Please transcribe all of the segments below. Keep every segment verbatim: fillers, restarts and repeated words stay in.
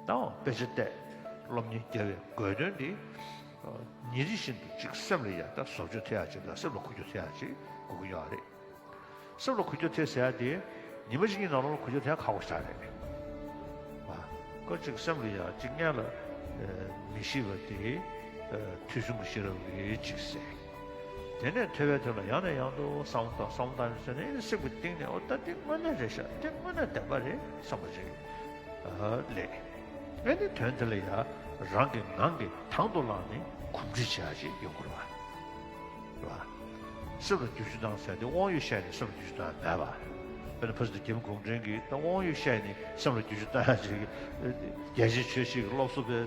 དང་དཔེ་ཆ་བལྟས། སློབ་གཉེར་རྒྱབ་པའི་དགོས་དོན་འདི་ཉིན་རེ་བཞིན་དུ་ཅིག་སེམས་ལ་ཡ་ད་བཟོ་བཅོས་ཐེབས་ཡ་ཅིག་དང་སེམས་ལ་འཁོར་རྒྱུག་ཐེབས་ཡ་ཅིག་དགོས་ཀྱི་ཡོད་རེད། སེམས་ལ་འཁོར་རྒྱུག་ཐེབས་ཟེར་ཡ་དེ་ཉི་མ་གཅིག་གཉིས་ནང་ལོགས་ལ་འཁོར་རྒྱུག་ཐེབས་ཁག་པོ་ཞིག་རེད། ཨ། ཁོ་ཅིག་སེམས་ལ་ཡ་ཅིག་སྔོན་ལ་མི་ཤེས་པ་དེ་ཐོས་བྱུང་གི་ཤེས་རབ་ཀྱིས་ཅིག་ཟེར། དེ་ནས་ཐོས་པའི་དོན་ལ་ཡང་ནས་ཡང་དུ་བསམ་བློ་བཏང་བསམ་བློ་བཏང་ནས་ཟེར་ནས་སེམས་ཀྱི་གཏིང་ནས་འོ་ད་འདི་དངོས་གནས་རེད་ཤག་འདི་དངོས་གནས་བདེན་པ་རེད་བསམ་པ་ཅིག་སླེབས། ཨེ་ནི་དོན་དེ་ལ་ཡ་རང་གི་ངང་གིས་དང་དུ་བླངས་ནས་གོམས་འདྲིས་བྱེད་ཡ་ཅིག་ཡོང་དགོས་རེད་བ། རེད་བ། སེམས་ལ་བསྒྱུར་བཅོས་བཏང་ཟེར་དེ་དབང་ཡོད་བཤད་ནས་སེམས་ལ་བསྒྱུར་བཅོས་བཏང་ཡ་མེད་པ། དཔེར་ན་ཕ་སི་ཏི་རྒྱལ་མོ་གུང་ཁྲན་གྱིས་ད་དབང་ཡོད་བཤད་ནས་སེམས་ལ་བསྒྱུར་བཅོས་བཏང་ཡ་ཅིག་རྒྱལ་ཆེན་ཆོས་ཞིག་གི་སློབ་གསོ་པའི་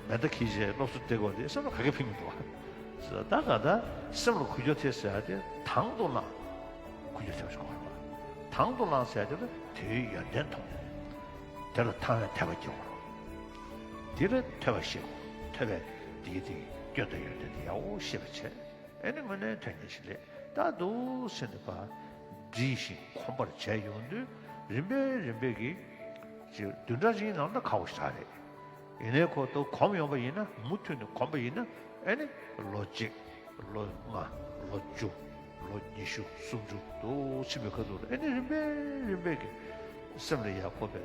མེ་མདའ་འཁྱེར་བྱས་སློབ་གསོ་སྤྲད་དགོས་དེ་སེམས་ལ་ག་གེ་ཕན་གྱི་འདུག་བ། ད་ག་ད་སེམས་ལ་འཁོར་རྒྱུག་ཐེབས་ཟེར་ཡ་དེ་དང་དུ་བླངས། འཁོར་རྒྱུག་ཐེབས་ཤིག་གོ་རེད་བ། དང་དུ་བླངས་ཟེར་ཡ་དེ་ལ་དེའི་ཡོན་ཏན་མཐོང་ནས་དེ་ལ་དང་བའི་དད་པ་སྐྱེ་དགོས་རེད། དེ་ལ་ཐོས་པ་ཤེས་དགོས། ཐོས་པས་དེའི་དེའི་སྐྱོན་དང་ཡོན་ཏན་དེ་ཡག་པོ་ཤེས་པ་བྱས། ཨེ་ནི་དངོས་གནས་དོན་གཉེར་ཞིག་ལས་ད་འདུག་ཟེར་ནས་ཕར་འདྲིས་ཤིང་གོམས་པར་བྱས་ཡོང་དུས་རིམ་པས་རིམ་པས་ཀྱིས་ཅིག་བདུན་ཕྲག་གཅིག་ནང་ད་ཁག་པོ་ཞིག་རེད། ཡིན་ནའི་ཁོ་ད་གོམས་ཡོང་པ་ཡིན་ན་མུ་མཐུད་ནས་གོམས་པ་ཡིན་ན་ཨེ་ནི་ལོ་གཅིག་ལོ་ལྔ་ལོ་བཅུ་ལོ་ཉི་ཤུ་སུམ་ཅུ་འདུག་ཕྱིན་པའི་ཁ་ཐུག་ལ་ཨེ་ནི་རིམ་པས་རིམ་པས་ཀྱིས་སེམས་ལ་ཡག་པོ་བས་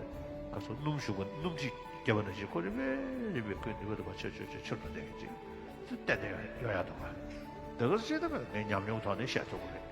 ག་ཚོད་སྣུམ་ཞུ་དགོས་སྣུམ་གཅིག་བརྒྱབ་པ་ནང་བཞིན་ཁོ་རིམ་པས་རིམ་པས་ཁོའི་ནུས་པ་དང་མ་ཆེར་ཆེར་ཆེར་ཆེར་འགྲོ་བསྡད་མཁན་ཅིག་ཏན་ཏན་ཡོང་ཡག་འདུག་ག་དེ་ག་ཅིག་ད་ངས་ཉམས་མྱོང་ཐོག་ནས་བཤད་ཐུབ་ཀྱི་རེད།